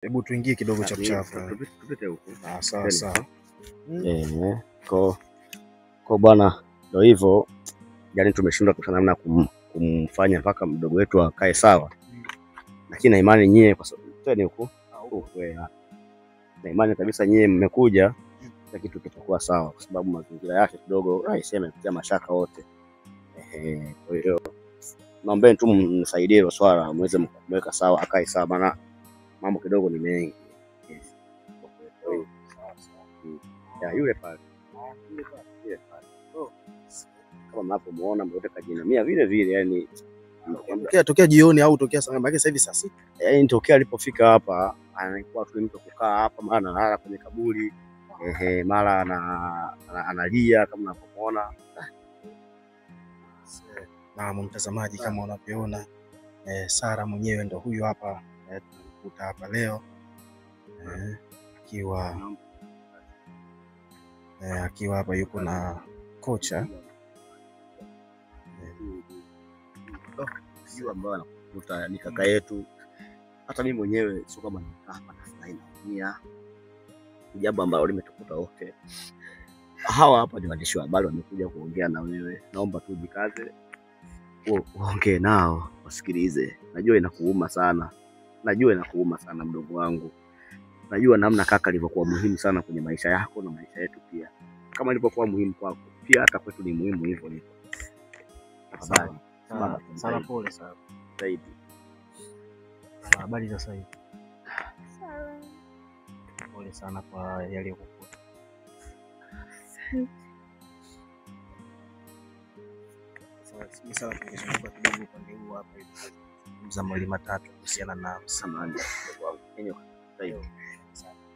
Hebu tuingie kidogo chapu chapu. Tupite huko. Ah, sawa sawa. Kwa bwana ndio hivyo. Yaani tumeshindwa kwa namna kumfanya mpaka mdogo wetu akae sawa. Lakini na imani nyie kwa sababu twende huko. Na imani kabisa nyie mmekuja kila kitu kitakuwa sawa kwa sababu mazingira yake kidogo rais amepitia mashaka wote. Kwa hiyo naombeni tu mnisaidie hilo swala muweze kumweka sawa akae sawa, maana mambo kidogo ni mengi. Yes. Ya yule pale. Yule pale. Kama mnapomuona mwote kajinamia vile vile, yani tokea jioni au tokea saa ngapi? Sasa hivi saa 6. Yaani tokea alipofika hapa anakuwa tu mtu kukaa hapa, mara analala kwenye kaburi, mara analia kama mnapomuona. Na mtazamaji, kama unavyoona Sara mwenyewe ndo huyu hapa, tumemkuta hapa leo akiwa hapa yuko na kocha sio ambao anakuta ni kaka yetu. Hata mimi mwenyewe sio kama nikaa hapa nafurahi naumia, jambo ambalo limetukuta wote. Hawa hapa ni waandishi wa habari wamekuja kuongea na wewe, naomba tu jikaze uongee nao wasikilize. Najua inakuuma sana, najua inakuuma sana mdogo wangu. Najua namna kaka alivyokuwa muhimu sana kwenye maisha yako na maisha yetu pia. Kama alivyokuwa muhimu kwako pia hata kwetu ni muhimu hivyo hivyo. Tafadhali sana, pole sana zaidi. Habari za sasa hivi? Salama. Pole sana kwa yaliyokukuta. Asante. Sasa tungezunguka kidogo upande huu hapa ili kuzungumza mawili matatu kuhusiana na samani wangu.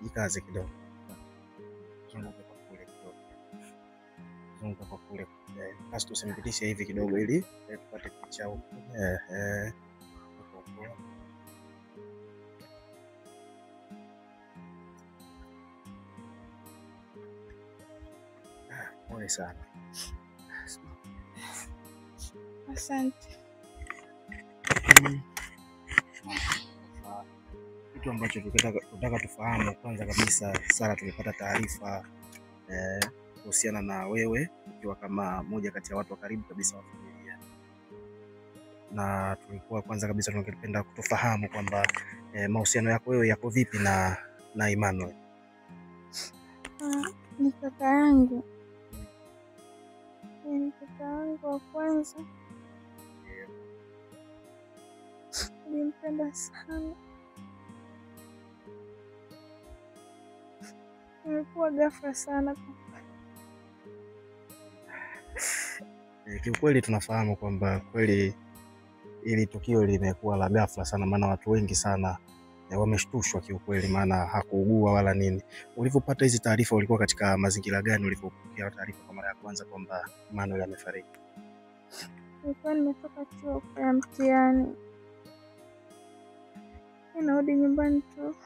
Jikaze kidogo. Zunguka kwa kule kidogo. Zunguka kwa kule. Basi tusimpitishe hivi kidogo ili tupate picha huko. Pole sana. Asante. Kitu ambacho tunataka tufahamu kwanza kabisa, Sara, tumepata taarifa kuhusiana na wewe ukiwa kama moja kati ya watu wa karibu kabisa wa familia, na tulikuwa kwanza kabisa tungependa kutofahamu kwamba mahusiano yako wewe yako vipi na Emmanuel? Ni kaka yangu. Ni kaka yangu wa kwanza. Nilimpenda sana. Imekuwa ghafla sana. Kiukweli tunafahamu kwamba kweli ili tukio limekuwa la ghafla sana, maana watu wengi sana wameshtushwa kiukweli, maana hakuugua wala nini. Ulipopata hizi taarifa ulikuwa katika mazingira gani ulipopokea taarifa kwa mara ya kwanza kwamba Emmanuel amefariki? Nilikuwa nimetoka chuo kwa mtihani, ninarudi nyumbani tu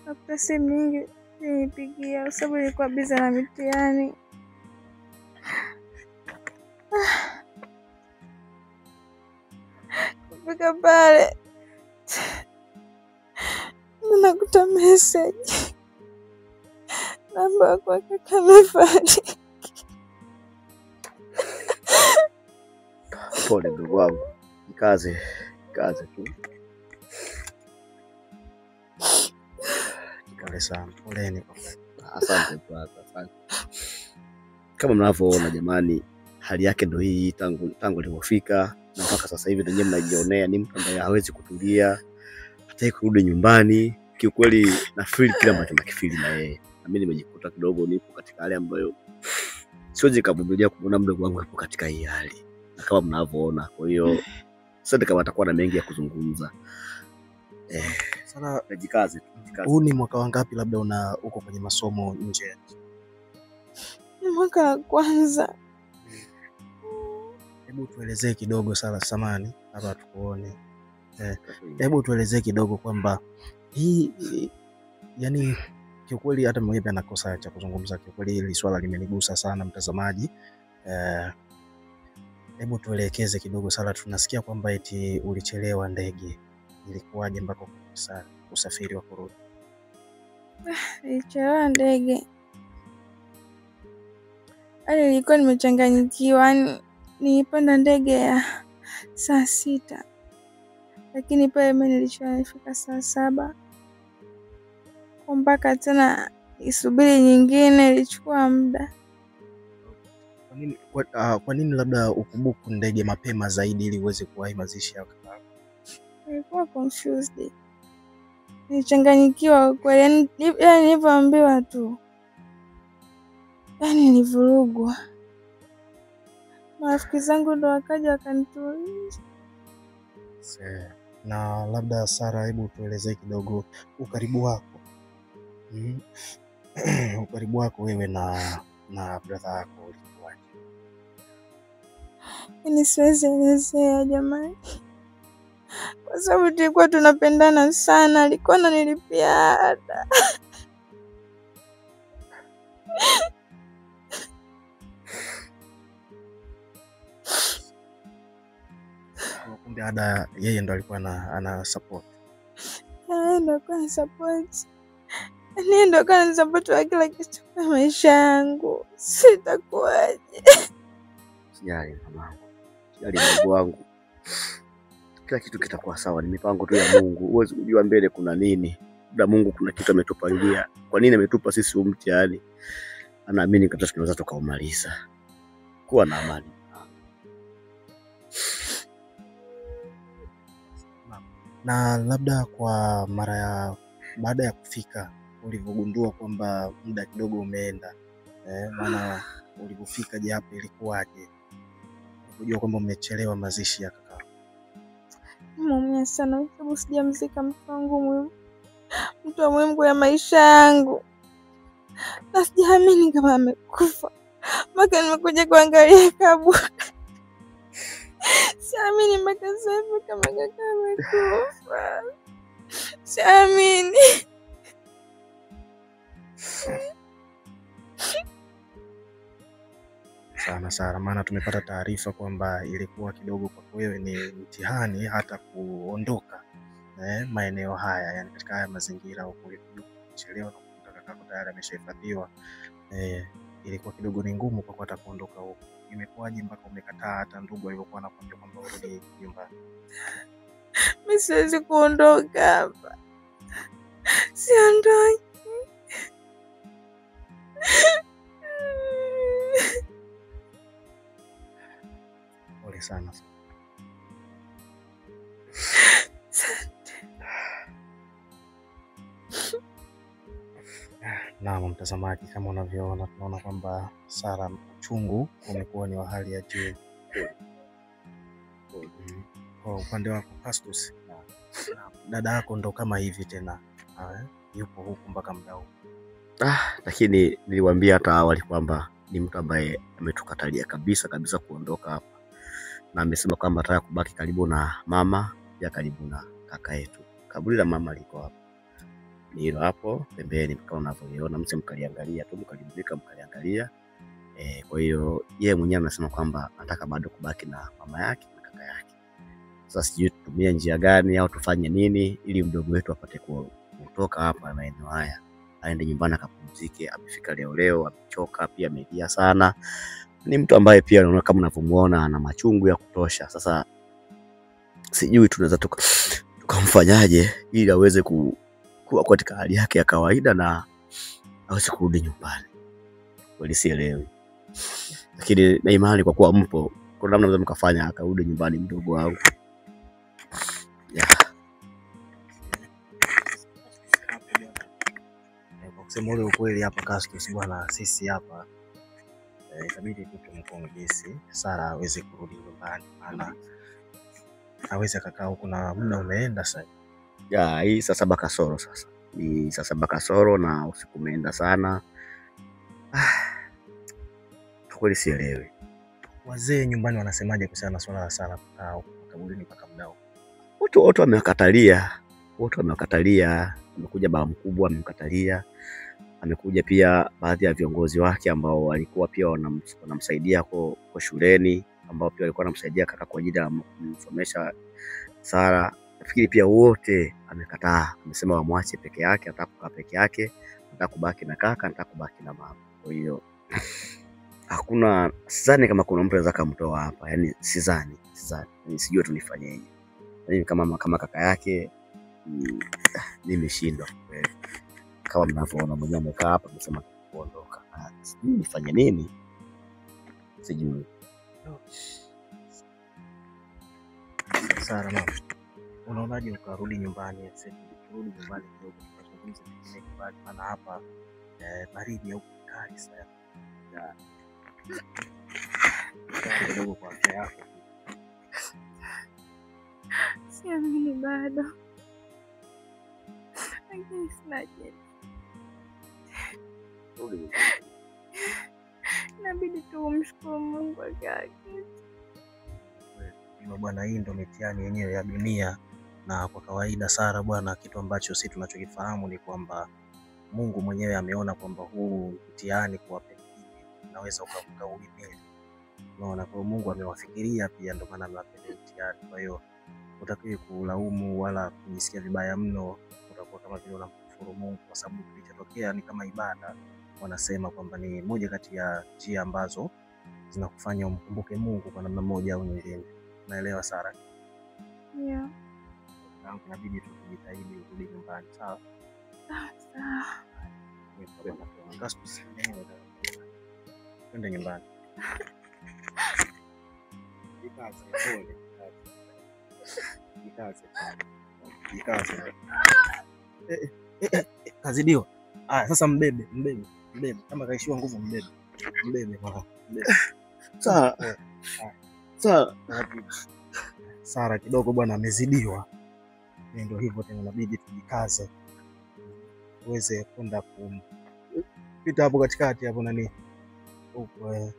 nakuta simu nyingi zinipigia kwa sababu nilikuwa biza na mitihani. Kufika pale nakuta message namba kwa kaka amefariki. Pole ndugu wangu, kaze kaze tu. Pole sana, poleni. Asante brother, asante. Kama mnavyoona jamani, hali yake ndio hii tangu alipofika na mpaka sasa hivi ndio mnajionea, ni mtu ambaye hawezi kutulia, hataki kurudi nyumbani. Kiukweli na feel kile ambacho nakifeel na yeye. Na mimi nimejikuta kidogo nipo katika hali ambayo siwezi kuvumilia kuona mdogo wangu yupo katika hii hali. Na kama mnavyoona, kwa hiyo sasa kama atakuwa na mengi ya kuzungumza. Sana najikaze. Huu ni mwaka wangapi labda una uko kwenye masomo nje? Ni mwaka wa kwanza. Hebu tuelezee kidogo Sara, samani hapa tukuone. Hebu tuelezee kidogo kwamba hii, yani kiukweli hata mwenyewe pia nakosa cha kuzungumza kiukweli, hili swala limenigusa sana mtazamaji. Hebu tuelekeze kidogo Sara, tunasikia kwamba eti ulichelewa ndege. Ilikuwaje mpaka kukosa? usafiri wa kurudi? Nilichelewa ndege. Yaani nilikuwa nimechanganyikiwa, yaani nilipanda ndege ya saa 6. Lakini pale mimi nilichelewa nilifika saa 7. Mpaka tena isubiri nyingine ilichukua muda. Kwa nini labda ukubuku ndege mapema zaidi ili uweze kuwahi mazishi ya kaka yako? Nilikuwa confused. Nilichanganyikiwa kweli, yaani nilivyoambiwa tu. Yaani nilivurugwa. Marafiki zangu ndo wakaja wakanituliza. Na labda Sara, hebu tuelezee kidogo ukaribu wako. Ukaribu wako wewe na brother yako ulikuwaje? Yaani siwezi elezea jamani. Kwa sababu tulikuwa tunapendana sana, alikuwa ananilipia ada. Kumbe ada yeye ndo alikuwa ana support. Yeye ndo alikuwa ana support. Yeye ndo alikuwa ana support wa kila kitu kwa maisha yangu. Sitakuwaje? Sijali mamangu. Sijali ndugu wangu. Kila kitu kitakuwa sawa, ni mipango tu ya Mungu. Huwezi kujua mbele kuna nini. Labda Mungu kuna kitu ametupangia. Kwa nini ametupa sisi huu mtihani? Anaamini kabisa tunaweza tukaumaliza. Kuwa na amani. Na labda kwa mara ya baada ya kufika ulivyogundua kwamba muda kidogo umeenda, maana ulipofika je hapo ilikuwaje? Ulijua kwamba umechelewa mazishi ya kaka? Nimeumia sana kwa sababu sijamzika mtu wangu muhimu, mtu wa muhimu kwa maisha yangu, na sijaamini kama amekufa mpaka nimekuja kuangalia kaburi. Siamini mpaka sasa hivi kama kaka amekufa. Siamini. Sana Sara, maana tumepata taarifa kwamba ilikuwa kidogo kwa wewe ni mtihani hata kuondoka maeneo haya, yani katika haya mazingira huko ulikuchelewa na kukuta kakako tayari ameshahifadhiwa. Ilikuwa kidogo ni ngumu kwa hata kuondoka huko. Imekuwaje mpaka umekataa hata ndugu alivyokuwa anakuambia kwamba urudi nyumbani? Mimi siwezi kuondoka hapa. Siondoki. Pole sana. Naam, mtazamaji, kama unavyoona tunaona kwamba Sara uchungu umekuwa ni wa hali ya juu. Kwa upande wako Pastus, dada yako ndo kama hivi tena, yupo huku mpaka muda huu. Lakini niliwaambia hata awali kwamba ni mtu ambaye ametukatalia kabisa kabisa kuondoka hapa, na amesema kwamba anataka kubaki karibu na mama ya karibu na kaka yetu. Kaburi la mama liko hapo, ni hilo hapo pembeni kama unavyoiona, mse mkaliangalia tu, mkalibulika mkaliangalia. Kwa hiyo yeye mwenyewe anasema kwamba anataka bado kubaki na mama yake na kaka yake. Sasa sijui tutumie njia gani au tufanye nini ili mdogo wetu apate kutoka hapa maeneo haya, aende nyumbani akapumzike. Amefika leo leo, amechoka pia, amelia sana. Ni mtu ambaye pia unaona kama unavyomuona ana machungu ya kutosha. Sasa sijui tunaweza tukamfanyaje ili aweze kuwa katika hali yake ya kawaida na aweze kurudi nyumbani. Kweli sielewi. Lakini na imani kwa kuwa mpo, kuna namna mnaweza mkafanya akarudi nyumbani mdogo wangu. Kwa kusema ule ukweli hapa Castus bwana, sisi hapa itabidi tu tumkongeze Sara aweze kurudi nyumbani, maana aweze akakaa huko na muda umeenda sasa. Ya, hii saa 7 kasoro sasa. Ni saa 7 kasoro na usiku umeenda sana. Kweli sielewi. Wazee nyumbani wanasemaje kuhusiana na swala la Sara kukaa huko kaburini mpaka muda huu? Watu wamewakatalia. Watu wamewakatalia. Amekuja baba mkubwa amemkatalia. Amekuja pia baadhi ya viongozi wake ambao walikuwa pia wanamsaidia kwa shuleni, ambao pia walikuwa wanamsaidia kaka kwa ajili ya kumsomesha Sara, Nafikiri pia wote amekataa, amesema wamwache peke yake, anataka kukaa peke yake, anataka kubaki na kaka, anataka kubaki na mama. Kwa hiyo hakuna, sidhani kama kuna mtu anaweza kumtoa hapa. Yaani sidhani. Yaani sijui tu nifanyeje. Mimi kama kaka yake nimeshindwa kweli. Kama mnavyoona mwenyewe amekaa hapa amesema kuondoka. Sijui nifanye nini. Sijui. Sara mama, unaonaje ukarudi nyumbani? Sasa turudi nyumbani kidogo tukazungumze pengine nyumbani, maana hapa baridi au kali sana. Kidogo kwa afya yako. Siamini bado. Lakini sina jinsi. Inabidi tu umshukuru Mungu kwa kitu. Bwana, hii ndo mitihani yenyewe ya dunia. Na kwa kawaida Sara bwana, kitu ambacho sisi tunachokifahamu ni kwamba Mungu mwenyewe ameona kwamba huu mtihani kwa pengine unaweza ukauhimili. Unaona, kwa Mungu amewafikiria pia, ndio maana amewapenda mtihani. Kwa hiyo hutakiwi kulaumu wala kujisikia vibaya mno, utakuwa kama vile unamkufuru Mungu, kwa sababu kilichotokea ni kama ibada. Wanasema kwamba ni moja kati ya njia ambazo zinakufanya umkumbuke Mungu kwa namna moja au nyingine. Naelewa Sara? Yeah. Inabidi tu tujitahidi urudi nyumbani, sawa? Sawa. Twende nyumbani. Jikaze, pole. Jikaze. Jikaze. Kazidiwa. Aya, sasa mbebe. Kama kaishiwa nguvu mbebe. Mbebe mwana. Mbebe. Sawa. Sawa. Sara kidogo bwana amezidiwa. Ndio hivyo tena, inabidi tujikaze uweze kwenda kupita hapo katikati hapo nani huko.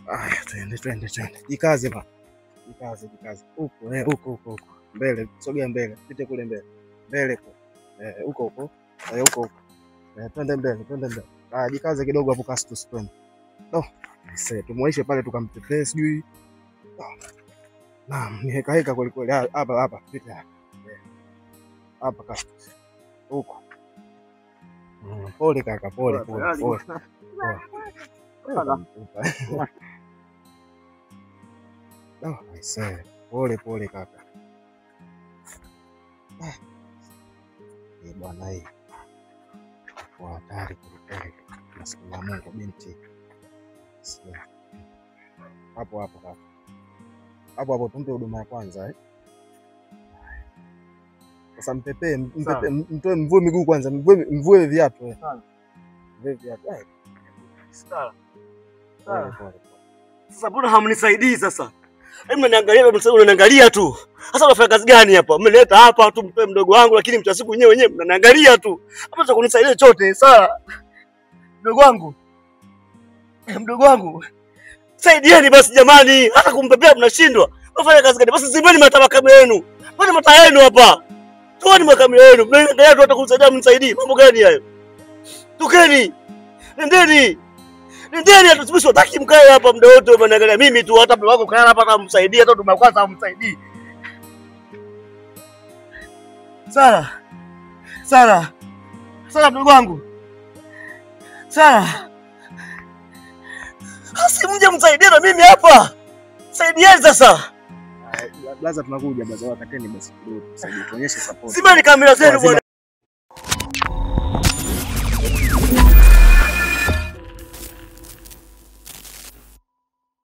Aya, twende. Jikaze ba. Jikaze. Huko huko. Mbele, sogea mbele. Pite kule mbele. Mbele huko. Huko huko. Huko. Twende mbele. Ah, jikaze kidogo hapo Castus, twende. No, sasa tumuaishe pale tukampepee sijui. Naam, ni heka heka kweli kweli. Hapa pita. Hapa Castus. Huko. Pole kaka, pole. No, I say, pole kaka. Bwana hii kwa hatari kweli. Maskini ya Mungu binti. Hapo hapo kaka. Hapo hapo tumpe huduma ya kwanza. Sasa mpepee, mtoe, mvue miguu kwanza, mvue viatu. Mvue viatu. Sawa. Sasa mbona hamnisaidii sasa? Hebu mnaniangalia, mnaniangalia tu. Sasa unafanya kazi gani hapa? Mmeleta hapa tu mtoe mdogo wangu, lakini mtu siku wenyewe mnaniangalia tu. Hapa cha kunisaidia chochote. Sawa. Mdogo wangu. Mdogo wangu. Saidieni basi jamani, hata kumpepea mnashindwa. Unafanya kazi gani? Basi zimeni mataa yenu. Mbona mataa yenu hapa? Toeni makamera yenu. Mnaniangalia tu hata kumsaidia mnisaidii. Mambo gani hayo? Tokeni. Nendeni. Nendeni, hatusibishi wataki mkae hapa muda wote mnaangalia mimi tu, hata mdogo wako kaa hapa hata msaidie, hata huduma kwanza hamsaidii. Sara. Sara mdogo wangu. Sara. Asi mje msaidie na mimi hapa. Saidieni sasa. Blaza tunakuja blaza, wakateni basi kidogo tusaidie, tuonyeshe support. Zimeni kamera zenu bwana.